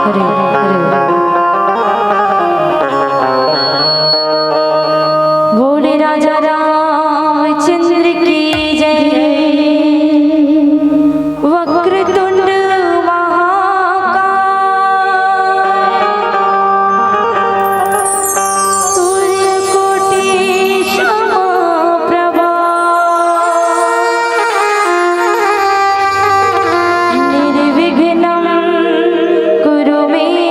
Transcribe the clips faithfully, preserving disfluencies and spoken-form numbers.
हरे हरे। बोले राजा रामचंद्र की जय। वक्रतुंड महाकाय, सूर्यकोटि समप्रभा, निर्विघ्नं कुरु मे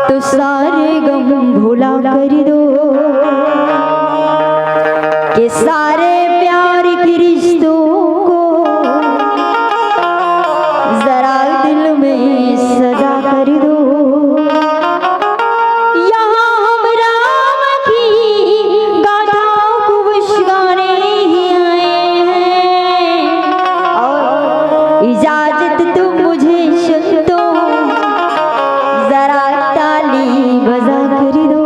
तो सारे गम भुला कर दो, कि सारे प्यार के रिश्तों को जरा दिल में सजा कर दो। यहाँ हम राम की गाथाओं को बुझगाने ही आए हैं। और इजाजत तुम मुझे, सुन तो, जरा ताली बजा कर दो।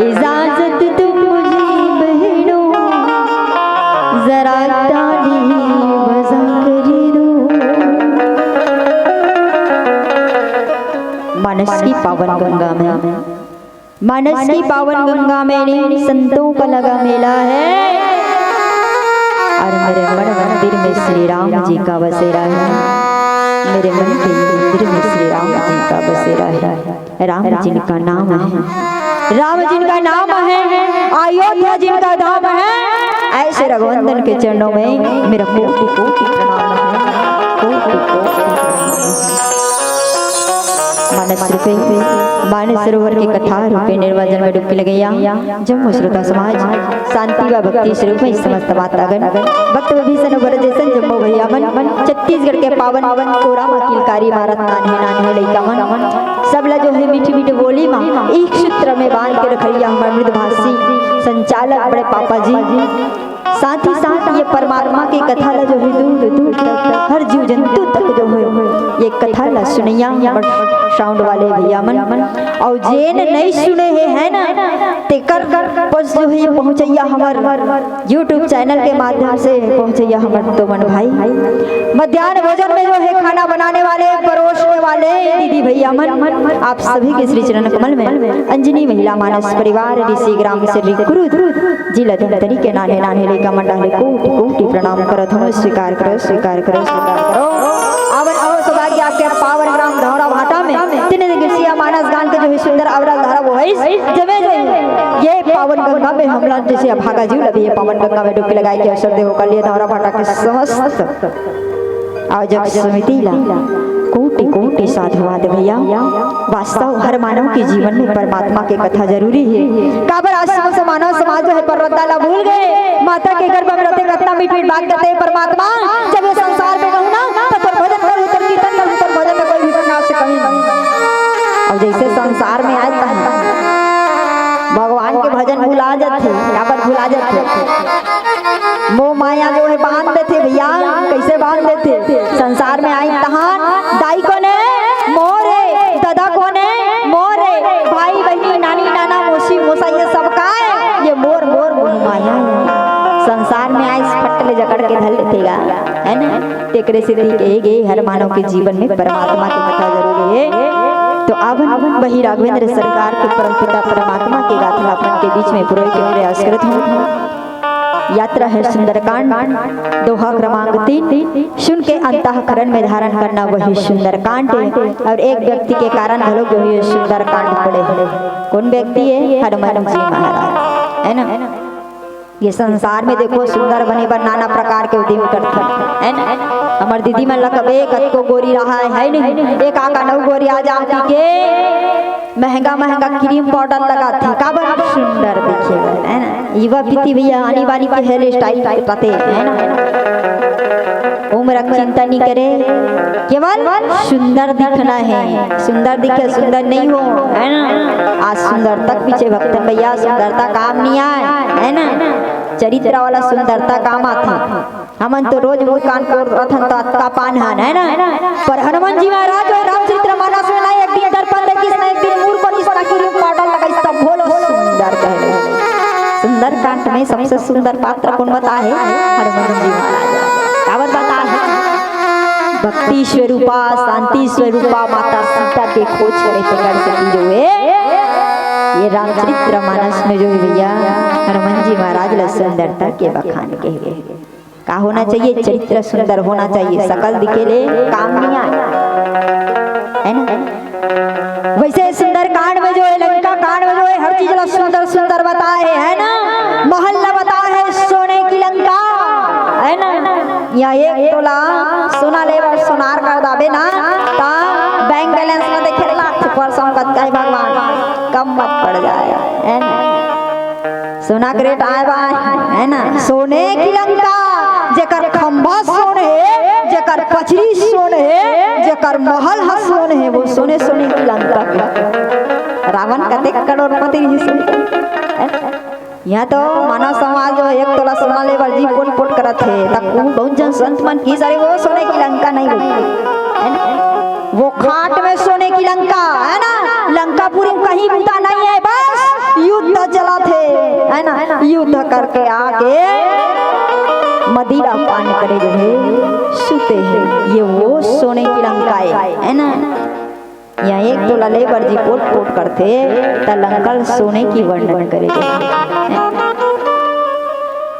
इजाजत तुम मुझे, बहनों, जरा ताली बजा कर दो। मानस की पावन गंगा में, मानस की पावन गंगा में इन संतों का लगा मेला है। और मेरे मन मंदिर में श्री राम जी का बसेरा है। मेरे मन के मंदिर में श्री राम जी का बसेरा है। राम जिनका नाम है, राम जिनका नाम है, अयोध्या जिनका धाम है, ऐसे रघुनंदन के चरणों में मेरा कोटि कोटि प्रणाम है, कोटि कोटि प्रणाम है। मानस रूपे, मानस सरोवर के कथा रूपे निर्वाचन में डुबकी लगैया जम्मो श्रोता समाज, शांति व भक्ति स्वरूप में समस्त मातागण, भक्त विभीषण बर जैसन जम्मो भैया मन, छत्तीसगढ़ के पावन कोरा मा किलकारी मारत नान्हे नान्हे लइका मन, सब ला जो है मीठी मीठी बोली मा एक सूत्र में बांध के रखइया हमर मृदुभाषी संचालक बड़े पापा जी। साथ ही साथ ये परमात्मा के कथा ला जो है दूर दूर तक हर जीव जंतु तक जो है ये कथा ला सुनैया हमर साउंड वाले भैया मन। और जेन नहीं सुने हे, है ना, तेकर पस जो है पहुँचैया हमर YouTube चैनल के माध्यम से पहुँचैया हमर तो मन भाई। मध्यान्ह भोजन में जो है खाना बनाने वाले, परोसने वाले दीदी भैया मन, आप सभी के श्री चरण कमल में अंजनी महिला मानस परिवार ऋषि ग्राम से कुरुद जिला धमतरी के नान्हे नान्हे लइका मन डाले कोटि कोटि प्रणाम करत हूँ। स्वीकार करो, स्वीकार करो, स्वीकार करो। आवन आवन सौभाग्य आपके पावन ग्राम धौरा भाटा में तीन दिवसीय मानस गान के जो है सुंदर अवरल धारा वो है जमे जो है ये पावन गंगा में हमला जैसे अभागा जीव लभी ये पावन गंगा में डुबकी लगाए के अवसर दे होकर लिए धौरा भाटा के समस्त आयोजक समिति ला कोटि कोटि साधुवाद भैया। वास्तव हर मानव के जीवन में परमात्मा के कथा जरूरी है। काबर आज समस्त मानव समाज जो है परमात्मा ला भूल गए, माता के गर्भ में रहते कतना मीठ मीठ बात करते हैं परमात्मा। जब ये संसार में रहूं ना तो तोर भजन करूं, तोर कीर्तन करूं, तोर भजन में कोई भी प्रकार से कमी नहीं। अब जैसे संसार में आए तो भगवान के भजन भुला जाते, काबर भुला जाते? मोह माया जो है बांध देथे भैया। कैसे बांध देथे? संसार में आई तहान दाई कोने मोरे, ददा कोने मोरे, भाई बहिनी, नानी नाना, मौसी मौसा, ये सब का है? ये मोर मोर मोह माया है। संसार में आई फट ले जकड़ के धर लेथे गा, है ना? तेकरे से दी गई गई हर मानव के जीवन में परमात्मा की कथा जरूरी है। तो अब वही राघवेंद्र सरकार के परमपिता परमात्मा की गाथा अपन के बीच में पुरोय के प्रयास करत हूँ। यात्रा है सुंदरकांड, दोहा क्रमांक तीन। सुन के अंतःकरण में धारण करना वही सुंदरकांड है। और एक व्यक्ति के कारण घलो जो ये सुंदरकांड पड़े हैं। कौन व्यक्ति है? हनुमान जी महाराज, है ना? ये संसार में देखो सुंदर बने बर नाना प्रकार के उद्यम करथे, है ना? हमर दीदी मन ला कबे कतको गोरी रहा है नहीं, एक आका नौ गोरी आ जाओ के महंगा महंगा क्रीम पाउडर लगाथे, काबर सुंदर दिखे बर, है ना? युवा पीढ़ी भैया आनी बानी के हेयर स्टाइल रथे, है ना? उम्र के चिंता नहीं करे, केवल सुंदर दिखना है। सुंदर दिखे, सुंदर नहीं हो, है ना? आज सुंदरता के पीछे भक्तन भैया, सुंदरता काम नहीं आए, है ना? चरित्र वाला सुंदरता काम आथे। हमन तो रोज मुंह कान कोर रथन तो अतका पान हन, है ना? पर हनुमान जी महाराज और रामचरित्र मानस में ना एक दिन दर्पण देखिस, ना एक दिन मुंह कोरिस, ना क्रीम पाउडर लगाइस, तब भोलो सुंदर कहले। सुंदरकांड में सबसे सुंदर पात्र कौन बता है? हनुमान जी महाराज। काबर बता है? भक्ति स्वरूपा, शांति स्वरूपा माता सीता के खोज करे तेकर सेती जो है, ये रामचरित्र मानस में जो है भैया, हनुमान जी महाराज ला सुंदरता के बखान के हुए। का होना चाहिए? चरित्र सुंदर होना चाहिए, सकल दिखे ले काम नहीं आए, है ना? वैसे सुंदरकांड में जो है, लंका कांड में जो है, हर चीज ला सुंदर सुंदर बताए है, है ना? महल ला बताए है, सोने की लंका, है ना? या एक तोला सोना ले बर सोनार कर दाबे ना, ता बैंक बैलेंस ला देखे ला, कसम कतका हे भगवान, कम मत पड़ जाए, है ना? सोना के रेट आए बाय, है ना? सोने की लंका, जेकर खंभा सोन हे, जेकर पचरी सोन हे, जेकर महल ह सोन हे, वो सोने सोने की लंका के। रावण कतेक करोड़पति रिहिस हे। यहाँ तो मानव समाज जो एक तोला सोना ले बर जी पोट पोट करत हे, तब वो बहुत जन संत मन की सारे वो सोने की लंका नहीं होती, है ना? वो खाट में सोने की लंका, है ना? लंकापुरी में कहीं बूता नहीं है, बस युद्ध चलत हे, है ना? युद्ध करके आके मदिरा पान करे जो है, सुते हे। ये वो सोने की लंका है, है ना? यहाँ एक तोला ले बर जी पोट पोट करथे, त लंका ल सोने की वर्णन करे गे।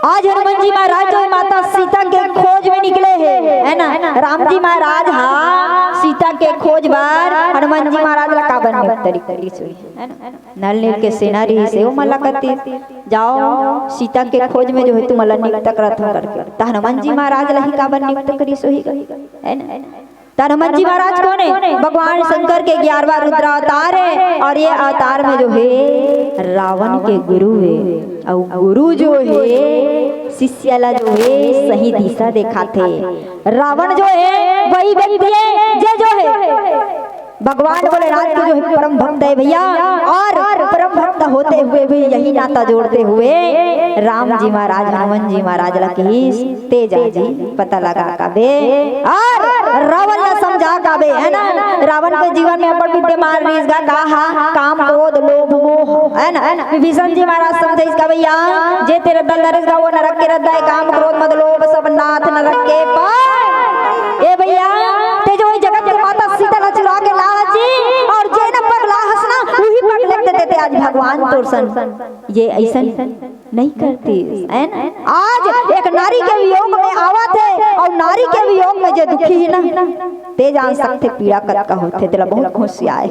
आज हनुमान जी महाराज जो माता सीता के खोज में निकले हे, है ना? राम जी महाराज हा सीता के खोज बर हनुमान जी महाराज ला काबर नियुक्त करिस होही, है ना? नल नील के सेना रहिस हे, ओमन ला कहिस, "जाओ, सीता के खोज में जो है तुमन ला नियुक्त करत हँव," करके। त हनुमान जी महाराज ला ही काबर नियुक्त करिस होही, है ना? त हनुमान जी महाराज कोन हे? भगवान शंकर के ग्यारहवाँ रुद्र अवतार हे, और ये अवतार में जो हे रावण के गुरु हे, अउ गुरु जो हे शिष्य ला जो हे सही दिशा देखाथे। रावण जो हे वही व्यक्ति हे जे जो हे भगवान भोलेनाथ के जो हे परम भक्त हे भैया, और परम भक्त होते हुए भी यही नाता जोड़ते हुए राम जी महाराज, हनुमान जी महाराज ला कहिस, "तें जा जी, पता लगा काबे, और रावण ला समझा काबे," है ना? रावण के जीवन में अब्बड़ विद्यमान रहिस गा, का हा? काम, क्रोध, लोभ, मोह, है ना? विभीषण जी महाराज समझाइस का भैया, जे तें रद्दा ल धरेस गा, वो नरक के रद्दा हे, काम, क्रोध, मद, लोभ, सब नाथ नरक के पाय। ए भैया, तें जो हे जगत के माता सीता ला चुरा के लाहस जी, और जेन पग लाहस ना, उही पग लेगथे तें आज भगवान तोर सन। ये अइसन नहीं करतिस, है ना? आज एक नारी के वियोग में आवत हे, और नारी के वियोग में जे दुखी हे ना, तें जान सकथे पीड़ा कतका होथे, तेला बहुत खुशी आए,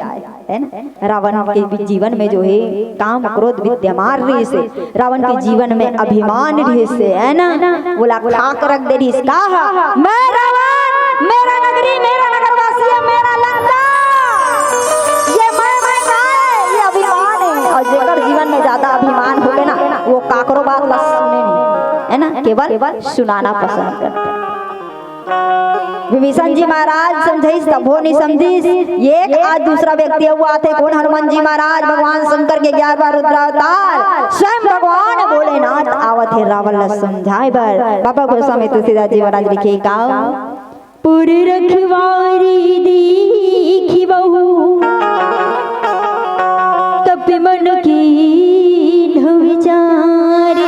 है ना? रावण के भी जीवन में जो हे काम क्रोध विद्यमान रहिस हे, रावण के जीवन में अभिमान रहिस हे, है ना? ओला खा के रख दे रहिस, का हा? "मैं रावण, मेरा नगरी, मेरा नगरवासी है, मेरा लंका, ये मैं, मैं का है, ये अभिमान है।" और जेकर जीवन में ज्यादा अभिमान होगे ना, वो काकरो बात ला सुने नहीं, है ना? केवल सुनाना पसंद करथे। विभीषण जी महाराज समझाइस तभो नहीं समझिस। एक आज दूसरा व्यक्ति अउ आथे, कोन? हनुमान जी महाराज, भगवान शंकर के ग्यारहवाँ रुद्रावतार, स्वयं भगवान भोलेनाथ आवत हे रावण ला समझाए बर। बाबा गोस्वामी तुलसीदास जी महाराज लिखे का, "पुर रखवारी देखि बहु तपि मन कीन्ह विचार,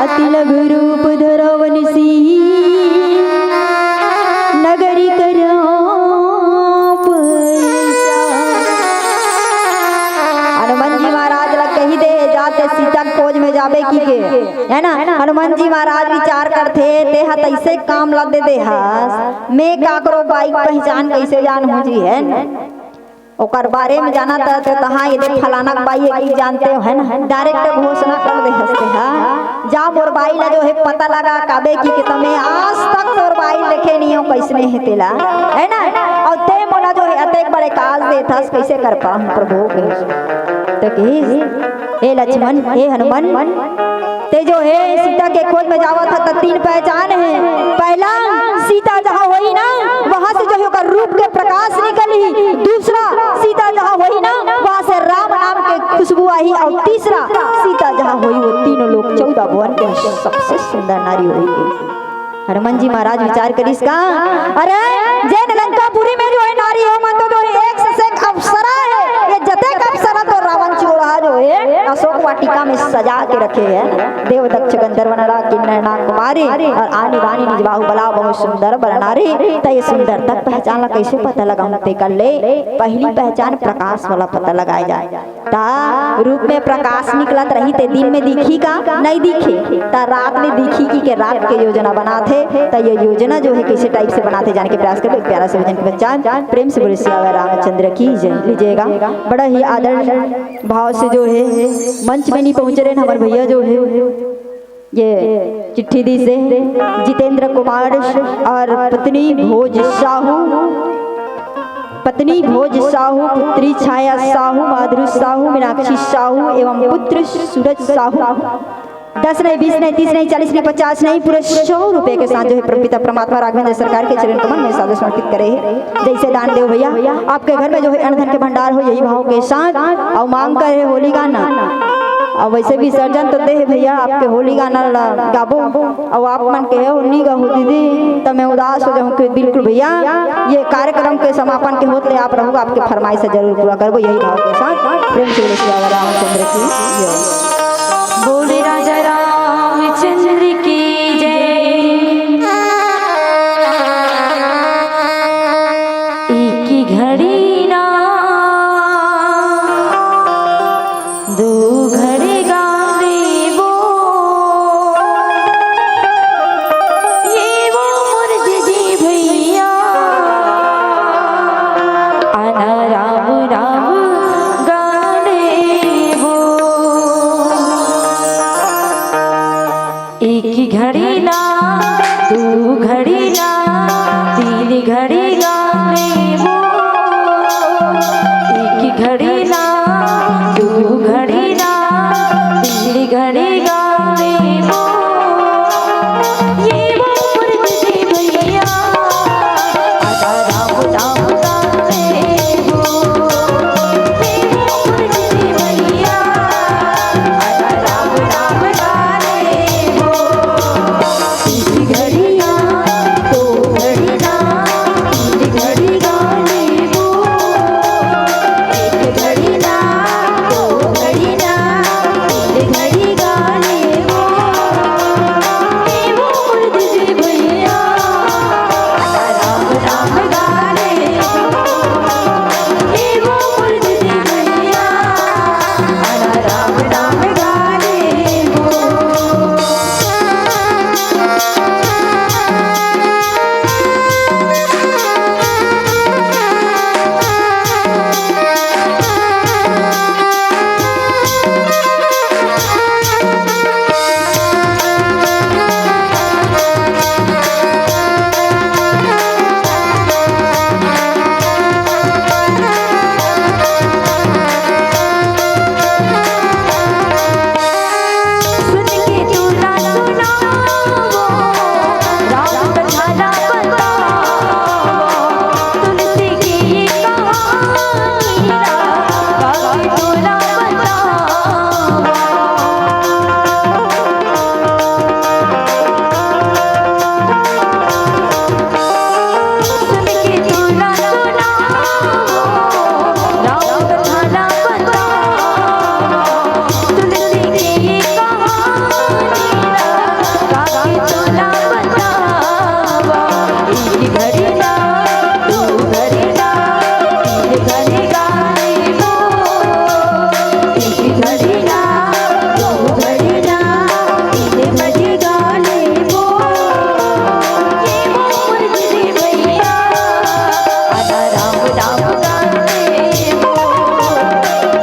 अति लघु रूप धरौ अनिसी नगरी करौ प्रचार।" हनुमान जी महाराज ला कहि दे, "जा तें सीता के खोज में जाबे" कहिके, है ना? हनुमान जी महाराज विचार करथे, "तें हा तइसे काम ला दे दे हस, मैं काकरो बाई के पहचान कइसे जानहूँ जी, है ना?" ओकर बारे में जानत हस त, "हाँ, ये दे फलाना के बाई हे" कहिके जानथे, है ना? Direct घोषणा कर दे हस तें हा, "जा मोर बाई ला जो हे पता लगा काबे" कहिके, त मैं आज तक तोर बाई देखे नहीं हँव कइसने हे तेला, है ना? अउ तें मोला जो हे अतेक बड़े काज देथस, कइसे कर पाहूँ प्रभु" कहिस। त कहिस, "हे लक्ष्मण, हे हनुमान, तें जो हे सीता के खोज में जावत हस त तीन पहचान हे। पहला, सीता जहाँ होही ना, वहाँ से जो हे ओकर रूप के प्रकाश निकलही। दूसरा, सीता जहाँ होही ना, वहाँ से राम नाम के खुशबू आही। और तीसरा, सीता जहाँ होही, वो तीनों लोक, चौदह भुवन के सबसे सुंदर नारी होही।" हनुमान जी महाराज विचार करिस का, "अरे, जेन लंकापुरी में जो हे नारी हे, ओमन तो जो हे एक से एक अप्सरा हे। ये जतेक अप्सरा तो रावण चूड़ा जो हे अशोक वाटिका में सजा के रखे हे, देव दक्ष गंधर्व नरा किन्नर नाग कुमारी, और आनी बानी निज बाहु बला बहुत सुंदर बर नारी।" त ये सुंदरता के पहचान ला कइसे पता लगाहूँ तेकर ले पहली पहचान प्रकाश वाला पता लगाए जाए। त रूप में प्रकाश निकलत रही ते दिन में दिखही का? नहीं दिखही। त रात में दिखही कहिके रात के योजना बनाथे। त ये योजना जो हे कइसे type से बनाथे जाने के प्रयास करबो। एक प्यारा से भजन के पहचान, प्रेम से बोले सियावर रामचंद्र की जय। लीजिएगा, बड़ा ही आदर भाव से जो हे मंच में नहीं पहुँच रहे हैं हमारे भैया जो हे ये चिट्ठी दिस हे जितेंद्र कुमार और पत्नी भोज साहू। पत्नी भोज साहू, पुत्री छाया साहू, माधुरी साहू, मीनाक्षी साहू एवं पुत्र सूरज साहू। दस नहीं, बीस नहीं, तीस नहीं, चालीस नहीं, पचास नहीं, पूरे सौ रुपए के साथ जो है प्रभु पिता परमात्मा राघवेंद्र सरकार के चरण कमल में सादर समर्पित करे हे। जैसे दान देव भैया, आपके घर में जो है अन्न धन के भंडार हो, यही भाव के साथ। और मांग करे होली गाना, और वैसे विसर्जन तो दे हे भैया, आपके होली गाना ला गाबो। अउ आप मन कहे हो, "नी गहूँ दीदी, त मैं उदास हो जाहूँ।" कि बिल्कुल भैया, ये कार्यक्रम के समापन के होत ले आप रहू, आपके फरमाइश जरूर पूरा करबो। यही भाव के साथ प्रेम से बोलो सियावर रामचंद्र की जय। बोले राजा रामचंद्र की जय। एक ही घड़ी ना दू घड़ी गा लेबो, ये वो मोर दीदी भैया, आना राम राम गा लेबो। एक घड़ी ना, दू घड़ी ना, तीन घड़ी गा लेबो। एक घड़ी ना, दू घड़ी ना, तीन घड़ी गा लेबो। ये वो मोर दीदी भैया, आधा राम राम गा लेबो। ये वो मोर दीदी भैया, आधा राम राम गा लेबो। एक घड़ी ना, दो घड़ी ना, तीन घड़ी गा लेबो। एक घड़ी ना, दो घड़ी ना, तीन घड़ी गा लेबो। ए मोर दीदी भैया, राम राम गा लेबो।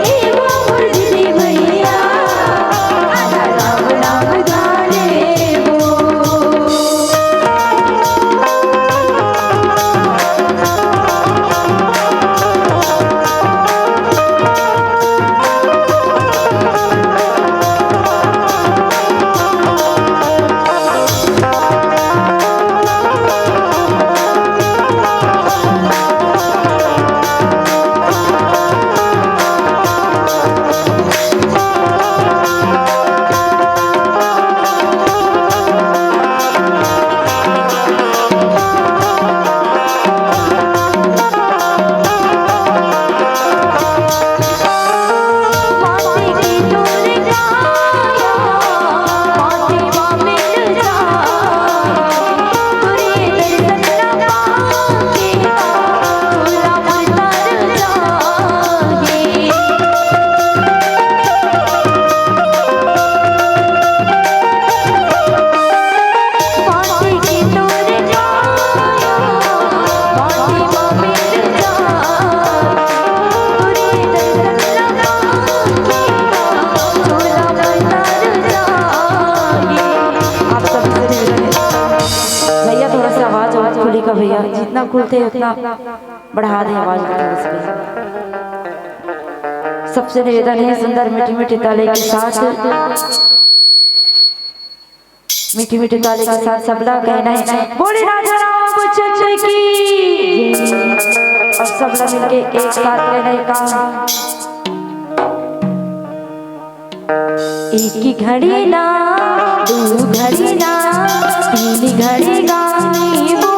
ए मोर दीदी भैया, राम राम गा लेबो। आप सभी से निवेदन है। भैया, थोड़ा सा आवाज और खुली का भैया, जितना खुलते उतना। बढ़ा दे आवाज को थोड़ा सा। सबसे निवेदन है सुंदर मीठे मीठे ताले के साथ, मीठे मीठे ताले के साथ सबला कहना है, बोले राजा रामचंद्र की। और सबला मिलके एक साथ कहना है, काम एक घड़ी ना, दू घड़ी ना, तीन घड़ी गानी वो।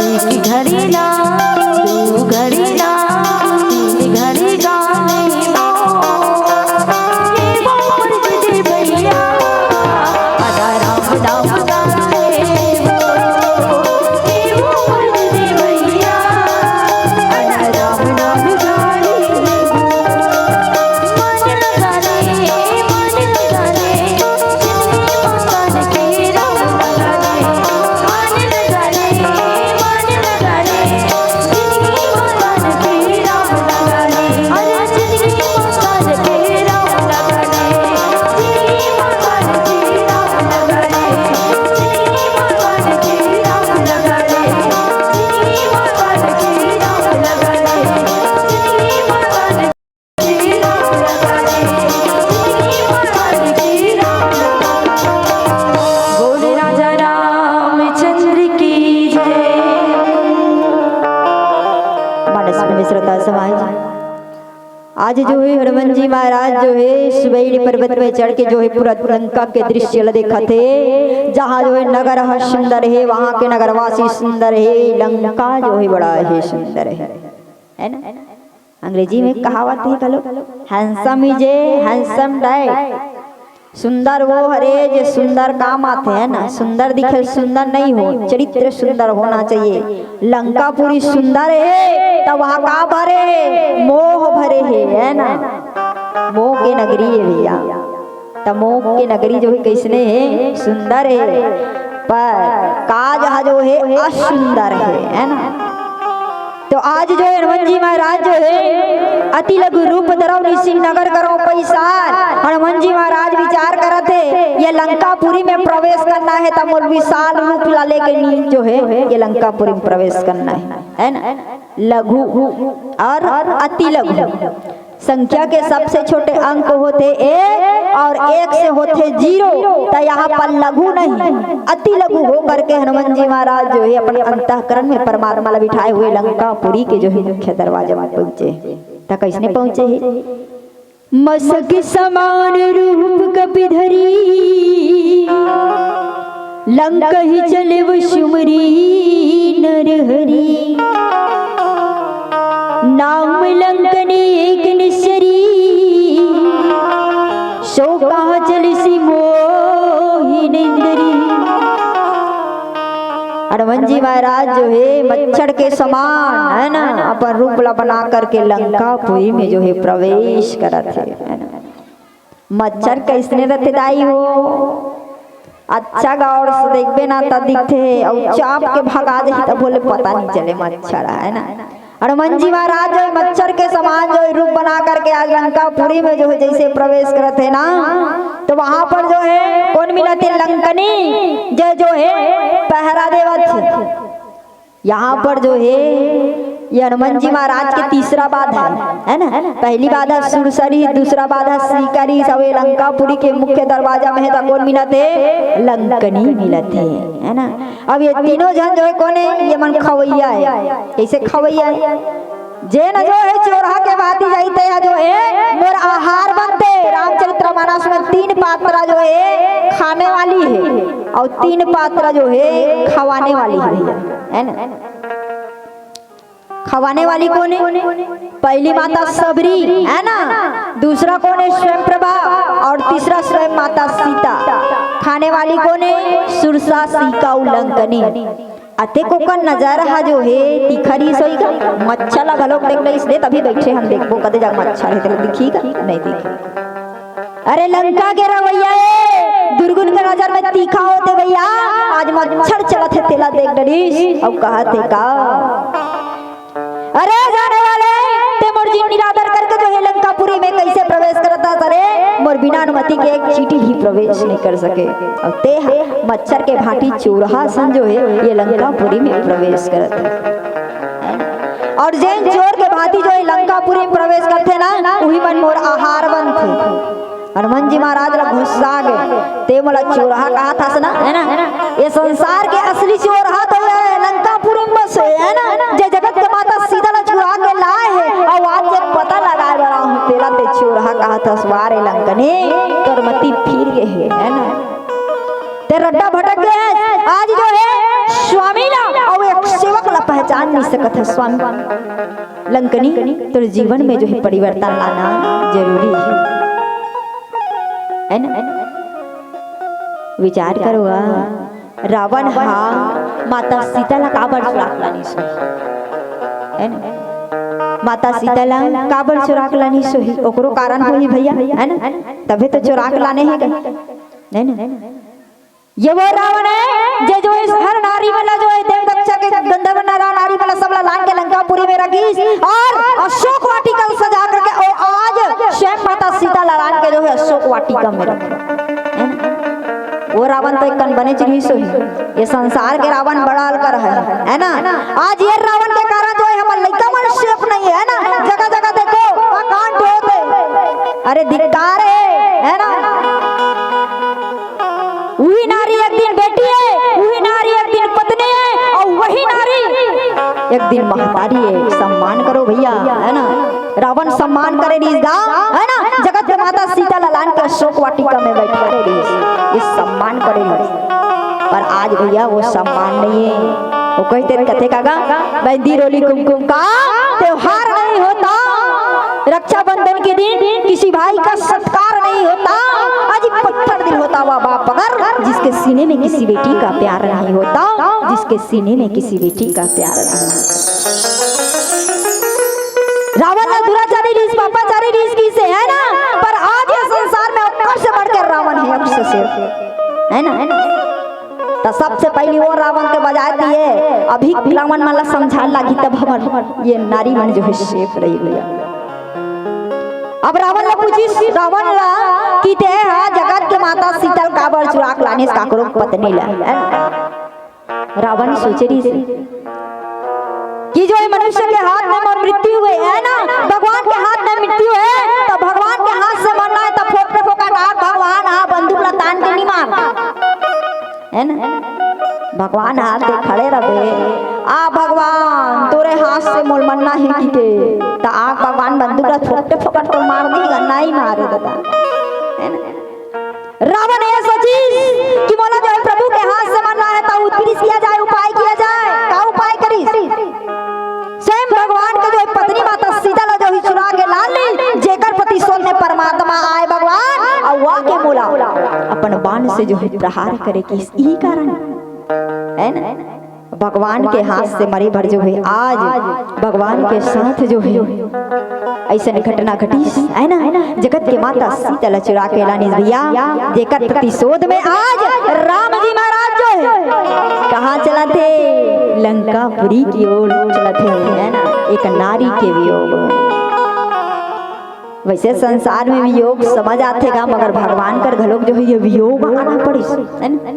एक घड़ी ना, दू घड़ी ना, तीन घड़ी गानी वो। ये वो मुर्गी दे भैया, आधा राम नाम गाने वो। ये वो मुर्गी दे भैया, आधा राम नाम गाने वो। बोले राजा रामचंद्र की जय। मानस में श्रोता समाज, आज जो है हनुमान जी महाराज जो है सुबेर पर्वत में चढ़ के जो है पूरा लंका के दृश्य ला देखत हे, जहाँ जो है नगर ह सुंदर है, वहाँ के नगरवासी सुंदर है, लंका जो है बड़ा है सुंदर है, है ना? अंग्रेजी में कहावत है, कलो, "Handsome is a handsome died।" सुंदर वो हरे जे सुंदर काम आथे, है ना? सुंदर दिखे सुंदर नहीं हो, चरित्र सुंदर होना चाहिए। लंकापुरी सुंदर है, त वहाँ का भरे है? मोह भरे है, है ना? मोह के नगरी है भैया। त मोह के नगरी जो है कैसने है? सुंदर है, पर काज ह जो है असुंदर है, है ना? तो आज जो है हनुमान जी महाराज जो है अति लघु रूप धरव निसिंग नगर करव पैसार। हनुमान जी महाराज विचार करत हे, ये लंकापुरी में प्रवेश करना है त मोर विशाल रूप ला लेके नी जो है ये लंकापुरी में प्रवेश करना है, है ना? लघु और अति लघु, संख्या के सबसे छोटे अंक होथे एक और एक से होथे जीरो, त यहाँ पर लघु नहीं, अति लघु हो करके हनुमान जी महाराज जो है अपन अंतःकरण में परमात्मा ला बिठाए हुए लंकापुरी के जो है मुख्य दरवाजा में पहुंचे। त कैसने पहुंचे हे? मसक समान रूप कपि धरी, लंकहि चलेव सुमरी नर हरी। नाम लंकनी एक निसरी, सो कहा चलिसि मोहि निंदरी। हनुमान जी महाराज जो है मच्छर के समान, है ना, अपन रूप ला बना करके लंकापुरी में जो है प्रवेश करत हे, है ना। मच्छर कैसने रथे दाई हो? अच्छा गौर से देखबे ना त दिखथे, अउ चाप के भगा जाही त बोले पता नहीं चले मच्छर, है ना। हनुमान जी महाराज जो है मच्छर के समान जो है रूप बना करके आज लंकापुरी में जो है जैसे प्रवेश करत हे ना, तो वहां पर जो है कौन मिलत हे? लंकनी, जो जो है पहरा देवत हे। यहाँ पर जो है ये हनुमान जी महाराज के तीसरा बाधा है, है ना? पहली बाधा सुरसरी, दूसरा बाधा सीकरी, सब ये लंकापुरी के मुख्य दरवाजा में हे, त कौन मिलत हे? लंकनी मिलत हे, है ना? अब ये तीनों झन जो है कौन हे? ये मन खवैया हे। कैसे खवैया हे? जेन जो है चोरहा के भांति जाई, तेहा जो है मोर आहार बनथे। रामचरित मानस में तीन पात्रा जो है खाने वाली है और तीन पात्रा जो है खवाने वाली है, है ना? खवाने वाली कौन है? पहली माता सबरी, है ना? दूसरा कौन है? स्वयं प्रभा। और तीसरा स्वयं माता सीता। खाने वाली कौन है? सुरसा, सीका, लंकनी। अतेक ओकर नजर ह जो हे तीखा रिहिस होही गा, मच्छर ला घलोक देख डरिस, ले तभी बइठे हन, देखबो कते जग मच्छर हे, तेला दिखही गा, नहीं दिखही। अरे लंका के रवैया ए, दुर्गुन के नजर में तीखा होथे भैया, आज मच्छर चलत हे तेला देख डरिस, अउ कहत हे का? अरे जाने वाले, ते मोर जिन निरादर करके जो हे लंकापुरी में कैसे प्रवेश करत हस? अरे मोर बिना अनुमति के एक चींटी भी प्रवेश नहीं कर सके। अउ ते ह मच्छर के भांति चोरहा सन जो हे ये लंकापुरी में प्रवेश करत हे। अउ जेन चोर के भांति जो हे लंकापुरी में प्रवेश करथे ना, उही मन मोर आहार बनथे। हनुमान जी महाराज ला गुस्सा आ गे, "ते मोला चोरहा कहत हस ना, है ना? ये संसार के असली चोरहा तो ये लंकापुरी में बसे, है ना? जे जगत के माता सीता ला चुरा के लाए हे, अउ आज ये पता लगाए बर आहूं, तेला ते चोरहा कहत हस, वा रे लंकनी, तोर मति फिर गे हे, है ना? ते रद्दा भटक गे हस, आज जो हे स्वामी ला अउ एक सेवक ला पहचान नइ सकत हस स्वामी।" लंकनी, तोर जीवन में जो हे परिवर्तन लाना जरूरी हे, है ना? विचार करो, रावण हा माता सीता ला काबर चुरा के लानिस होही, है ना? माता सीता ला काबर चुरा के लानिस होही, ओकरो कारण होही भैया, है ना? तभे तो चुरा के लाने हे, है ना? ये वो रावण हे, जे जो हे हर नारी मन ला जो हे देव दक्ष के गंधर्व नर नारी मन ला सब ला लान के लंकापुरी में रखिस अउ अशोक वाटिका सजा करके अउ आज स्वयं माता सीता ला लान के जो हे अशोक वाटिका में रखे। वो रावण तो एक कन बने जिनिस होही। ये संसार के रावण बड़ा अलकर हे, है ना? आज ये रावण के कारण जो हे हमर लइका मन safe नइ हे, है ना? जगह जगह देखो, कांड होत हे। अरे धिक्कार हे, है ना? उही नारी एक दिन बेटी हे, उही नारी एक दिन पत्नी हे, अउ वही नारी एक दिन महतारी हे। सम्मान करो भैया, है ना? रावण सम्मान करे रिहिस गा, है ना? जगत के माता सीता ला लान के अशोक वाटिका में बैठारे रिहिस, ये सम्मान करे रिहिस। पर आज भैया वो सम्मान नइ हे। वो कहिथे, कथे का गा, मेहंदी रोली कुमकुम का त्योहार नहीं होता, रक्षाबंधन के दिन किसी भाई का सत्कार नहीं होता। आज पत्थर दिल होता वा बाप अगर, जिसके सीने में किसी बेटी का प्यार नहीं होता, जिसके सीने में किसी बेटी का प्यार नहीं होता। रावण ह दुराचारी रिहिस, पापाचारी रिहिस, किसे, है ना? पर आज ये संसार में ओकर से बढ़ के रावण हे, ओकर से, है ना? त सबसे पहिली वो रावण के बजाय दिए, अभी रावण मन ला समझाए लागही, तब हमर ये नारी मन जो हे safe रही भैया। अब रावण ला पूछिस, रावण ला कि ते हा जगत के माता सीता ला काबर चुरा के लानिस, काकरो पत्नी ला, है ना? रावण सोचे रिहिस कि जो ये मनुष्य के हाथ में मोर मृत्यु हे, है ना, भगवान के हाथ में मृत्यु हे, त भगवान के हाथ से मरना हे त फोकटे फोकट आग भगवान हा बंदूक ला तान के नइ मार, है ना? भगवान हा दे खड़े रहे, आ भगवान तोरे हाथ से मोर मरना हे कि के, त आग भगवान बंदूक ला फोकटे फोकट तो मार दिही, नइ मारे दादा, है ना? रावण ये सोचिस कि मोला जो हे प्रभु के हाथ से मरना हे, त उत्पीड़ित किया जाए, उपाय किया जाए। का उपाय करिस? स्वयं भगवान के जो हे पत्नी माता सीता ला जो हे चुरा के लान लिस, जेकर प्रतिशोध में परमात्मा आए भगवान, अउ आके मोला अपन बाण से जो हे प्रहार करे किस, इही कारण, है ना? भगवान के हाथ से मरे बर जो हे, आज भगवान के साथ जो हे, अइसन घटना घटिस, है ना? जगत के माता सीता ला चुरा के लानिस भैया, जेकर प्रतिशोध में आज राम जी महाराज जो हे, कहाँ चलत हे? लंकापुरी की ओर चलत हे, है ना? एक नारी के वियोग में। वइसे संसार में वियोग समझ आथे गा, मगर भगवान कर घलोक जो हे ये वियोग आना पड़िस, है ना?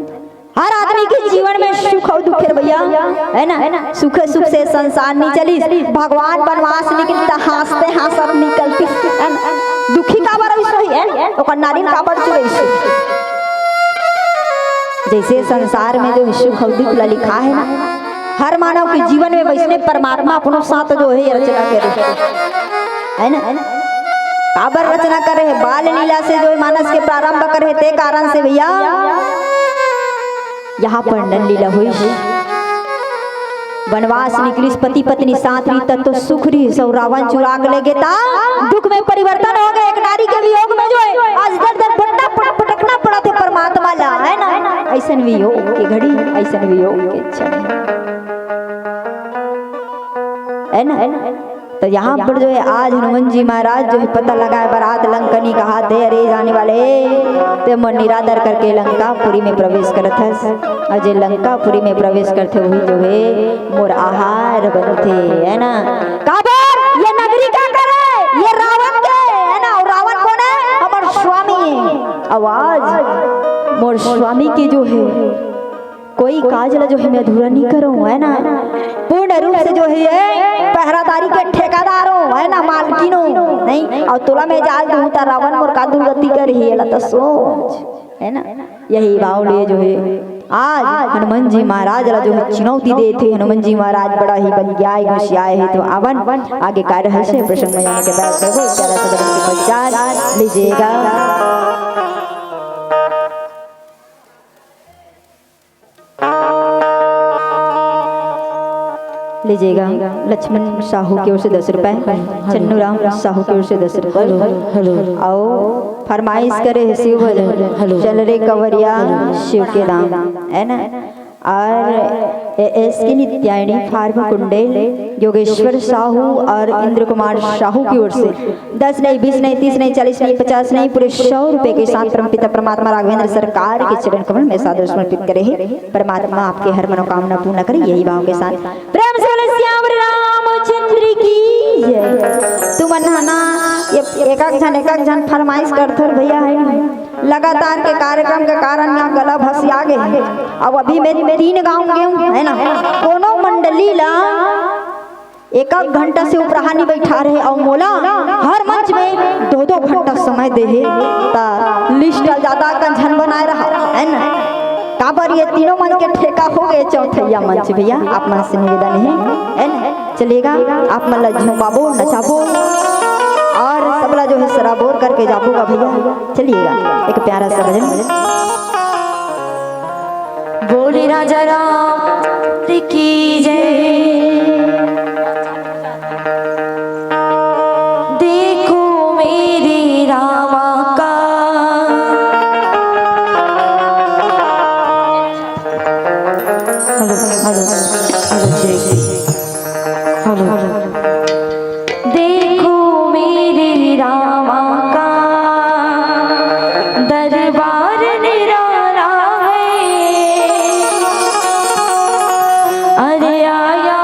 हर आदमी के जीवन में सुख अउ दुख हे भैया, है ना? सुख, सुख से संसार नइ चलिस। भगवान बनवास निकलिस त हाँसते हाँसत निकलतिस, है ना? दुखी काबर होइस होही, है ना? ओकर नारी ल काबर चुरइस? जइसे संसार में जो सुख अउ दुख ला लिखा हे ना, हर मानव के जीवन में वइसने परमात्मा अपनो साथ जो हे रचना करे, है ना? काबर रचना करे हे? बाल लीला से जो मानस के प्रारंभ करे हे, ते कारण से भैया यहाँ पर नल लीला होइस। बनवास निकलिस, पति पत्नी साथ रहिस त तो सुख रहिस, अउ रावण चुरा के ले गे त दुख में परिवर्तन हो गे। एक नारी के वियोग में जो हे आज दर दर भटकना पड़-, भटकना पड़त हे परमात्मा ला, है ना? अइसन वियोग के घड़ी, अइसन वियोग के क्षण, है ना? त यहाँ पर जो हे आज हनुमान जी महाराज जो हे पता लगाए बर आत लंकनी कहाथे, अरे जाने वाले, ते मोर निरादर करके लंकापुरी में प्रवेश करत हस, अउ जे लंकापुरी में प्रवेश करथे वही जो हे मोर आहार बनथे, है ना? काबर ये नगरी का करे? ये रावण के, है ना? अउ रावण कोन हे? हमर स्वामी। अउ आज मोर स्वामी के जो हे कोई काज ला जो हे मैं अधूरा नइ करंव, है ना? पूर्ण रूप से जो हे ये पहरादारी के ठेकादार हो, है ना, मालकिन हो, नहीं? अउ तोला मैं जाल दूं त रावण मोर का दुर्गति करही, एला त सोच, है ना? यही भाव ले जो है आज हनुमान जी महाराज ला जो है चुनौती देथे। हनुमान जी महाराज बड़ा ही बलियाए गुसियाए हे। तो आवन आगे का रहस्य प्रसंग में जाने के बाद प्रभु प्यारा सा बजरंग के पहचान लीजिएगा। लीजिएगा, लक्ष्मण साहू की ओर से दस रुपए, चन्नू राम साहू की ओर से दस रुपए। Hello, hello. अउ फरमाइश करे हे शिव भजन, हेलो। चल रे कंवरिया, हेलो। शिव के धाम, है ना? और ए एस के नित्यायणी फार्म कुंडे, योगेश्वर साहू और इंद्र कुमार साहू की ओर से दस नहीं, बीस नहीं, तीस नहीं, चालीस नहीं, पचास नहीं, पूरे सौ रुपए के साथ परमपिता परमात्मा राघवेंद्र सरकार के चरण कमल में सादर समर्पित करे हे। परमात्मा आपके हर मनोकामना पूर्ण करे, यही भाव के साथ प्रेम से बोले सियावर रामचंद्र की जय। तुमन ह ना, ये एक एक झन, एक एक झन फरमाइश करथर भैया, है ना? लगातार के कार्यक्रम के कारण यहाँ गला भसिया गे हे। अब अभी मैं तीन गांव गे हूँ, है ना? कोनो मंडली ला एक आध घंटा से उपराहा नहीं बैठा रहे, अउ मोला हर मंच में दो दो घंटा समय दे हे, त लिस्ट ज्यादा कंझन बनाए रहा, है ना? काबर ये तीनों मंच के ठेका हो गए, चौथैया मंच भैया, आप मन से निवेदन है, है ना? चलिएगा, आप मन ला झुमाबो, नचाबो और सबला जो है सराबोर करके जाबो गा भैया। चलिएगा, एक प्यारा सा भजन। बोले राजा राम की जय। देखो मेरे रामा का। Hello, hello, hello, check. Hello. देखो मेरे रामा का दरबार निराला है। अरे आया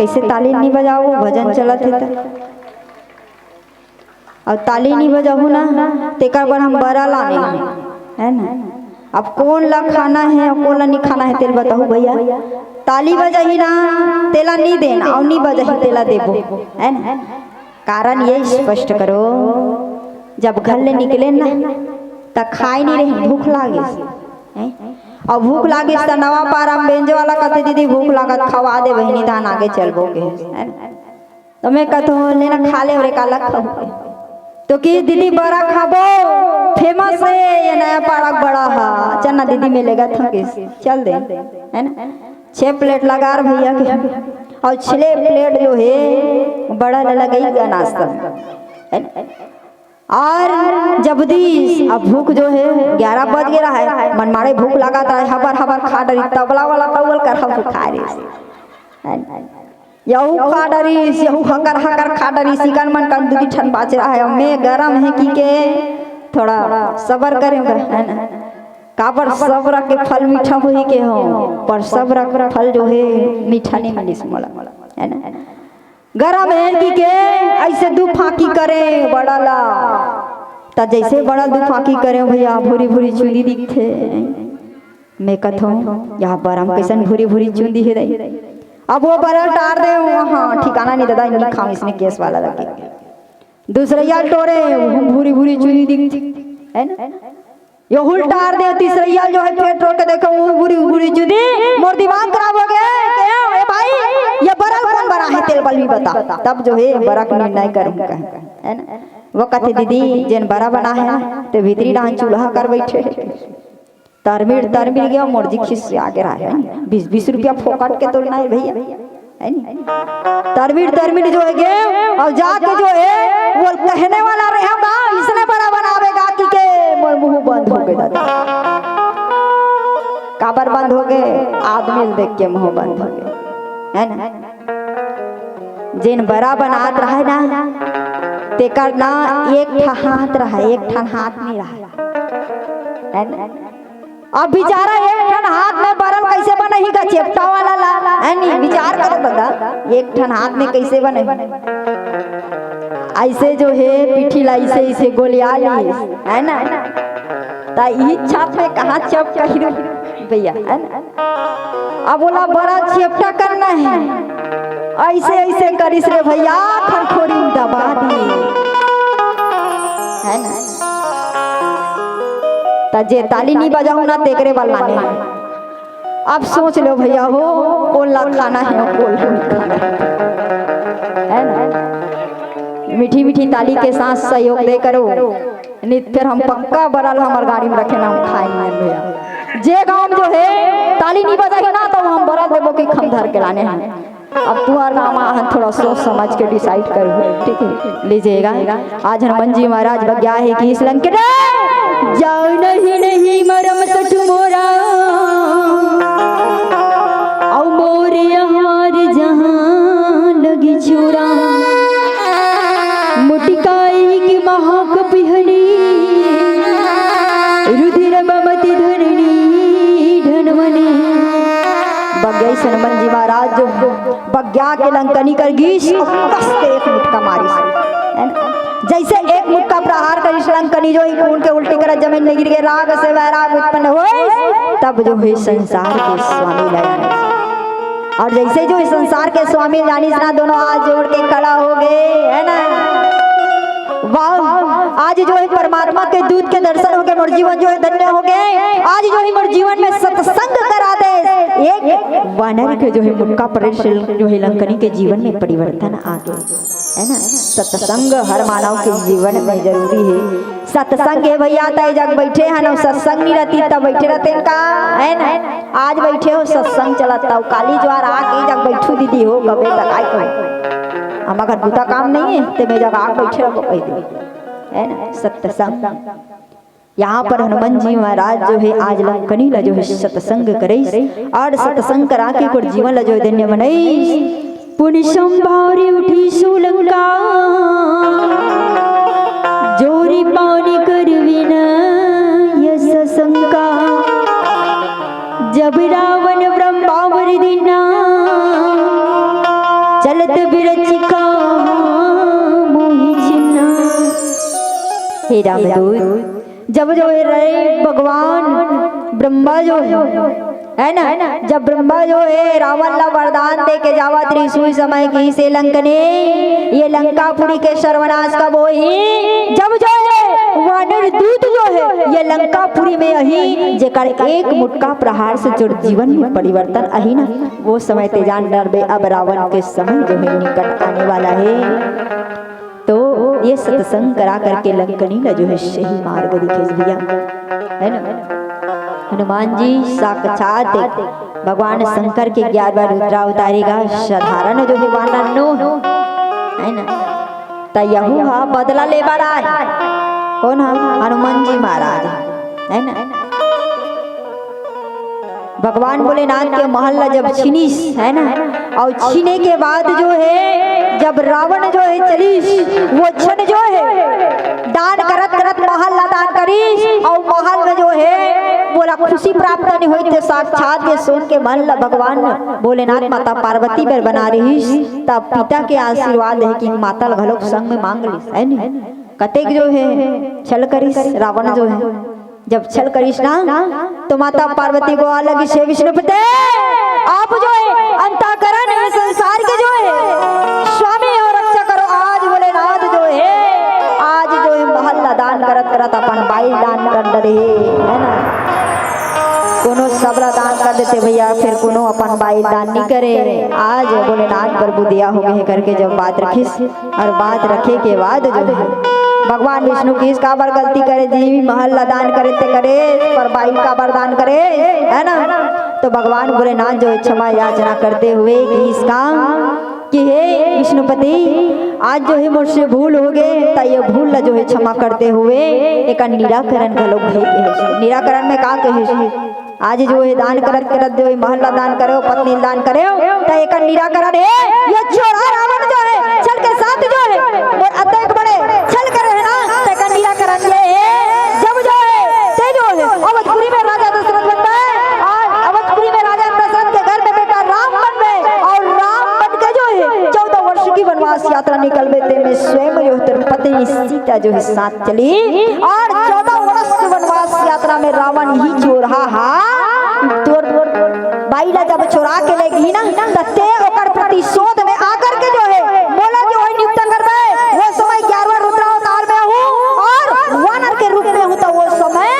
कइसे ताली नइ बजाओ, भजन चलत हे त। अउ ताली नइ बजाहू ना, तेकर बर हम बरा लाने हन, है ना? अब कोन ला खाना हे अउ कोन ला नइ खाना हे, तेला बताहू भइया। ताली बजाही ना, तेला नइ देन, अउ नइ बजाही, तेला देबो, है ना? कारण ये स्पष्ट करो, जब घर ले निकलेन ना, त खाय नइ रहेन, भूख लागिस, हैं? अउ भूख लागिस त नवा पारा म बेंजो वाला कथे, "दीदी, भूख लागत, खवा दे बहिनी, धान आगे चलबो," कहिस, है ना? त मैं कथों, "ले ना, खा ले, अउ काला खाहू?" त कही, "दीदी, बरा खाबो, famous हे ये नया पारा के बरा ह, चल ना दीदी, मैं लेगत हँव," कहिस, चल दे, है ना? छे plate लगा रे भइया के, अउ छे plate जो हे, बरा ल लगई गा नाश्ता में, है ना? अउ जब दिस, अब भूख जो हे, ग्यारा बज गे रहय, मनमाड़े भूख लागत रहय, हबर हबर खा डरिस, तबला वाला तउल कर हबर खा डरिस। यहू खा डरिस, यहू हकर हकर खा डरिस, इकन मन कन दू ठन बाचे रहय, अउ मैं गरम हे कहिके थोड़ा सबर करेंव, है ना? काबर सबर के फल मीठा होही केहेंव, पर सबर के फल जो हे मीठा नइ मिलिस मोला, है ना? गरम हे कहिके अइसे दू फाँकी करेंव बरा ला, त जइसे बरा दू फाँकी करेंव भइया, भूरी भूरी चुंदी दिखथे। मैं कथों, "या बरा म कइसन भूरी भूरी चुंदी हे दाई?" अब ओ बरा ल टार देंव, हाँ, ठिकाना नइ ददा, नइ खाँव, अइसने केस वाला लगे। दूसरइया ल टोरेंव, भूरी भूरी चुंदी दिखथे, है ना? यहू ल टार देंव, तीसरइया ल जो हे फेर टोर के देखेंव, ओ भूरी भूरी चुंदी, मोर दिमाग खराब हो गे, केहेंव, "ए भाई, ये बरा ल कोन बनाहे, तेला बलमी बता, तब जो हे बरा के निर्णय करहूँ," कहेंव, है ना? ओ कथे, "दीदी, जेन बरा बनाहे ना, ते भीतरी डाहन चूल्हा कर बइठे हे।" तरमिर तरमिर गेंव, मोर जी खिसिया गे रहय, है नी? बीस बीस रुपया फोकट के तोड़ना हे भइया, है नी? तरमिर तरमिर जो हे गेंव, अउ जाके जो हे, ओ कहने वाला रहेंव गा, "अइसने बरा बनाबे गा," कहिके मोर मुँह बंद हो गे दादा। काबर बंद हो गे? आदमी ल देख के मुँह बंद हो गे, है ना? जेन बरा बनात रहय ना, तेकर ना एक ठा हाथ रहय, एक ठन हाथ नइ रहय, है ना? अब बिचारा एक ठन हाथ में बरा ल कइसे बनाही गा, चेपटा वाला ला, है नी? विचार करो दादा, एक ठन हाथ में कइसे बनाही? अइसे जो हे पीठी ला अइसे अइसे गोलिया लिस, है ना? त इही छाप में कहाँ चप कही रे भइया, है ना? अब ओला बरा चेपटा करना हे, अइसे अइसे करिस रे भइया, खरखोरी म दबा दिस, है ना? त जे ताली नइ बजाहू ना, तेकरे बर लाने हे। अब सोच लो भइया हो, कोन ला खाना हे, कोन ला नइ खाना हे, है ना? मीठी मीठी ताली के साथ सहयोग दे करो, नइ त फेर हम पक्का बरा ल हमर गाड़ी में रखे ना, हम खाए नइ आन भइया। जे गाँव में जो हे ताली नइ बजाही ना, त हम बरा ल देबो कहिके हम धर के लाने हन। अब तुँहर गाँव में हन, थोड़ा सोच समझ के decide करो, ठीक है? लीजिएगा, आज हनुमान जी महाराज बग्या हे कि इस लंके रे, जाओ नहीं नहीं मरम सठ मोरा, अउ मोर आहार जहाँ लगी छोरा, मुटिकाई की महाक पिहनी, रुधिर बमति धरणी ढनवनी। बग्या अइस हनुमान जी महाराज जो बग्या के लंकनी कर गीस, अउ कस के एक मुटका मारिस, है ना? जइसे एक मुटका प्रहार करिस, लंकनी जो हे खून के उल्टी करत जमीन में गिर गे, राग से वैराग उत्पन्न होइस, तब जो हे संसार के स्वामी लग गए। अउ जइसे जो हे संसार के स्वामी जानिस ना, दोनों हाथ जोड़ के खड़ा हो गे, है ना? वाह, आज जो हे परमात्मा के दूत के दर्शन हो गे, मोर जीवन जो हे धन्य हो गे। आज जो हे मोर जीवन में सत्संग करा दे, एक वानर के जो हे मुटका पड़े से जो हे लंकनी के जीवन में परिवर्तन आ गे, है ना? सत्संग हर मानव के जीवन में जरूरी हे। सत्संग हे भइया, त ए जग बइठे हन, अउ सत्संग नइ रहतिस त बइठे रहतेन का, है ना? आज बइठे हो, सत्संग चलत हे, काली जुवार आके ए जग बइठू दीदी हो, कबे तक आए को, हमर घर बुता काम नइ हे, त मैं ए जग आके बइठे रहो कहि दे, है ना? सत्संग। यहाँ पर हनुमान जी महाराज जो हे आज लंकनी ला जो हे सत्संग करइस, अउ सत्संग करा के ओकर जीवन ला जो हे धन्य बनइस। पुनि संभारि उठीसु लंका, जोरि पानि कर विनय यस शंका। जब रावण ब्रह्मावर दीना, विरचिका मोहि छिन्ना। हे रामदूत, जब जो है रहे भगवान ब्रह्मा जो है, है ना, जब ब्रह्मा जो है रावण ला वरदान दे के जावत रहिस, उही समय कहिस हे लंकनी, ये लंकापुरी के सर्वनाश कब होही? जब जो है वानर दूत जो है ये लंकापुरी में आही, जेकर एक मुटका प्रहार से तोर जीवन में परिवर्तन आही ना, वो समय ते जान डरबे, अब रावण के समय जो है निकट आने वाला है। तो ये सत्संग करा करके लंकनी ला जो है सही मार्ग दिखेस भैया, है ना। हनुमान जी साक्षात भगवान शंकर के ग्यारह बार रुद्रा उतारेगा, साधारण जो है वानर नो, है ना। त यहू हा बदला ले बर आए, कौन हा? हनुमान जी महाराज, है ना। भगवान भोलेनाथ के महल ला जब छीनिस, है ना, और छीने के बाद जो है जब रावण जो है चलिस, वो क्षण जो है दान करत करत महल ला दान करिस, और महल में जो है बोला खुशी प्राप्त नहीं होई, ते साक्षात ये सोन के महल ला भगवान भोलेनाथ माता पार्वती बर बना रहिस, तब पिता के आशीर्वाद है कि माता ला घलोक संग में मांग लिस, है नी? कतेक जो है छल करिस रावण जो है, जब छल करिस ना, तो माता पार्वती गोहर लगिस, हे विष्णुपते, आप जो है अंतःकरण में संसार के जो है स्वामी और रक्षा करो। आज भोलेनाथ जो है, आज जो है महल ला दान करत करत अपन बाई दान कर डरे हे, है ना। कोनो सबला दान कर देते भैया, फिर कोनो अपन बाई दान नहीं करे। आज भोलेनाथ प्रभु दिया हो गए करके जब बात रखिस, और बात रखे के बाद जो है भगवान विष्णु कहिस, काबर गलती करे जी, महल ला दान करे ते करे, पर बाई काबर दान करे, है ना। तो भगवान भोलेनाथ जो है क्षमा याचना करते हुए कहिस का कि हे विष्णुपति, आज जो है मोर से भूल हो गए, त ये भूल ला जो है क्षमा करते हुए एक निराकरण घलो कहे के हे। निराकरण में का कहे? आज जो है दान करत करत जो है महल ला दान करे, पत्नी ला दान करे, त एकर निराकरण है, ये छोरा रावण जो है छल के साथ जो है और अतेक बड़े छल करे है ना, त एकर निराकरण ये है, जब जो है ते जो है अवधपुरी में राजा दशरथ बनबे, और अवधपुरी में राजा दशरथ के घर में बेटा राम बनबे, और राम बन के जो है चौदह वर्ष की वनवास यात्रा निकलबे, ते में स्वयं जो है तेरी पत्नी सीता जो है साथ चली, और चौदह वर्ष के वनवास यात्रा में रावण ही चोरहा हा तोर बाई ला जब चोरा के ले गई ना, त ते ओकर प्रतिशोध में आकर के जो है मोला जो है नियुक्त करबे, वो समय ग्यारहवाँ रुद्रावतार में हूँ और वानर के रूप में हूँ, तो वो समय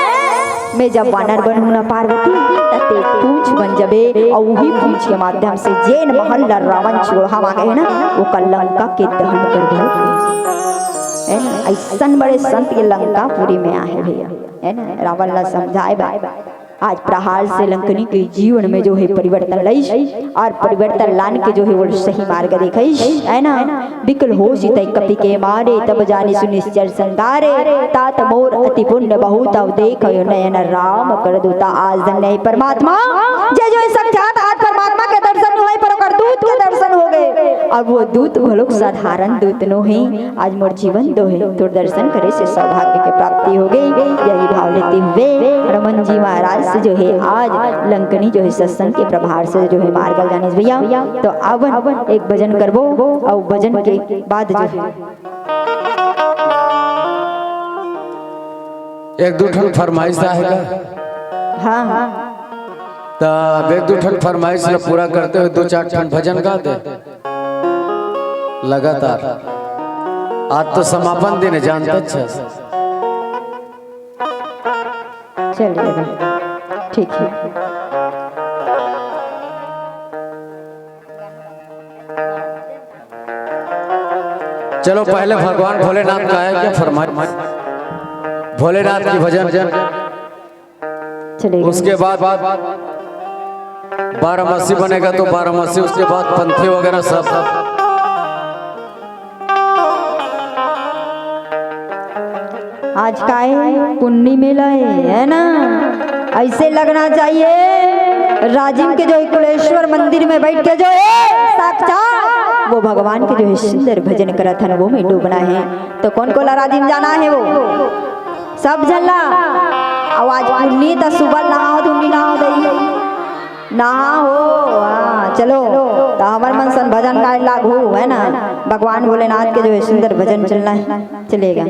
मैं जब वानर बनहूँ ना पार्वती, त ते पूंछ बन जबे, और वही पूंछ के माध्यम से जेन महल ला रावण चोरहा मांगे है ना, वो कल लंका के दहन कर दे, है ना। ऐसन बड़े संत ये लंकापुरी में आहे भैया, है ना, रावण ला समझाए बा। आज प्रहार से लंकनी के जीवन में जो है परिवर्तन लइस, और परिवर्तन लान के जो है वो सही मार्ग देखइस, है ना। बिकल होसि तइ कपि के मारे, तब जानिसु निश्चर संतारे। तात मोर अति पुण्य बहुत, अब देखयो नयन राम कर दूता। आज धन्य है परमात्मा, जे जो है साक्षात आज परमात्मा के दर्शन होए, पर ओकर दूत के दर्शन हो गए। अब वो दूत घलोक साधारण दूत नो है। आज मोर जीवन जो है तोर दर्शन करे से सौभाग्य के प्राप्ति हो गई। यही भाव लेते हुए रमन जी महाराज से जो है आज लंकनी जो है सत्संग के प्रभार से जो है मार्ग जानिस भैया। तो आवन एक भजन करबो, और भजन के बाद जो है एक दू ठन फरमाइश आहे का? हाँ, हाँ। त अब एक दू ठन फरमाइश ला पूरा करते हुए दो चार ठन भजन गा दे। लगातार। आज तो समापन दिन है, जानते अच्छा। चलिए, ठीक है। चलो, पहले भगवान भोलेनाथ का है क्या फरमाइश? भोलेनाथ की भजन। चलेगा। उसके बाद बारहमासी बनेगा तो बारहमासी, उसके बाद पंथी वगैरह सब। आज का है? पुन्नी मेला है, है ना? ऐसे लगना चाहिए राजिम के जो कुलेश्वर मंदिर में बैठ के जो है साक्षात वो भगवान के जो है सुंदर भजन करत हन, वो में डूबना है। तो कौन कोला राजिम जाना है वो? सब झन ला। अउ आज पुन्नी त सुबह नहाओ धुन्नी नहाओ दई। नहा हो, हाँ, चलो। त हमर मन सन भजन गाए लागू है ना, भगवान भोलेनाथ के जो है सुंदर भजन चलना है, चलेगा।